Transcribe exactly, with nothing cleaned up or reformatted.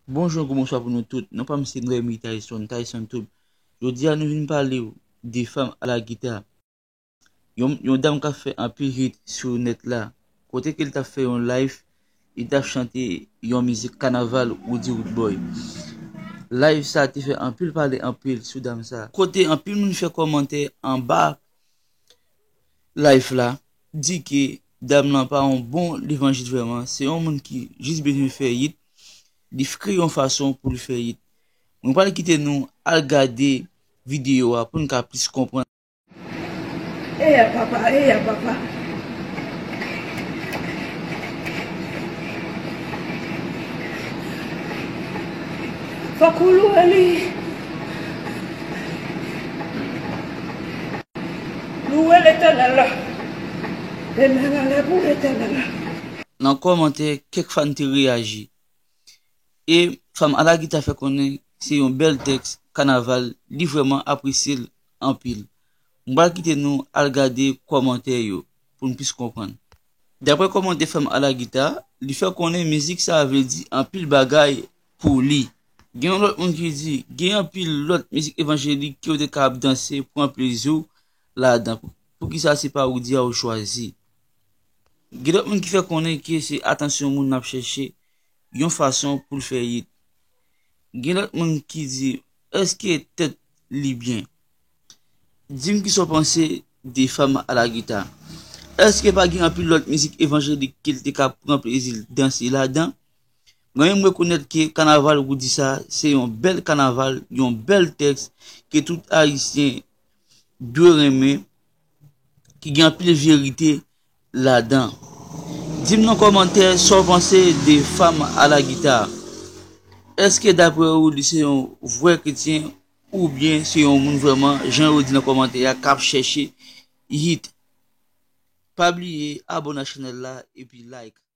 Bonjou, gwo bonswa pou nou tout. Non pa m se Noémie Tyson, Tyson Tube. Jodi a nou vin pale w de Fanm a la gita. Yon, yon dam k ap fè anpil hit sou nèt la. Kote ke l t ap fè yon live, li t ap chante yon mizik kanaval Roody Roodboy. Live sa te fè anpil pale anpil sou dam sa. Kote anpil moun fè kòmantè anba live la, di ke dam lan pa yon bon levanjis vrèman, se yon moun ki jis bezwen fè hit, li kreye yon fason pou l fè hit. Mwen pral kite nou al gade videyo a pou n ka plis konprann. Eya papa, eya papa. Fòk ou lwe li. Lwe Letènèl. Demen anlè pou Letènèl. Nan kòmantè, kèk fan te reyaji. E Fanm a la gita fè konnen se yon bèl tèks kanaval, li vrèman apresye l anpil. M pral kite nou al gade kòmantè yo pou n plis konprann. Daprè kòmantè Fanm a la gita, li fè konnen mizik sa a vle di anpil bagay pou li. Gen yon lòt moun ki di, gen anpil lòt mizik evanjelik ke w te ka ap danse, pran plezi w ladan. Poukisa se pa Roody a ou chwazi? Gen lòt moun ki fè konnen ke se atansyon moun ap chèche, yon fason pou l fè hit. Gen lòt moun ki di, èske tèt li byen? Di m kisa w panse de Fanm a la gita. Èske pa gen anpil lòt mizik evanjelik ke l te ka pran plezi l danse ladan? Mwen menm rekonèt ke kanaval Roody sa se yon bèl kanaval, yon bèl tèks ke tout Ayisyen dwe renmen, ki gen anpil verite ladan. Di m nan kòmantè sa w panse de Fanm a la gita. Èske daprè ou li se yon vrè kretyen oubyen se yon moun vrèman, jan yo di nan kòmantè a, k ap chèche hit? Pa bliye abòne ak chanèl la epi like.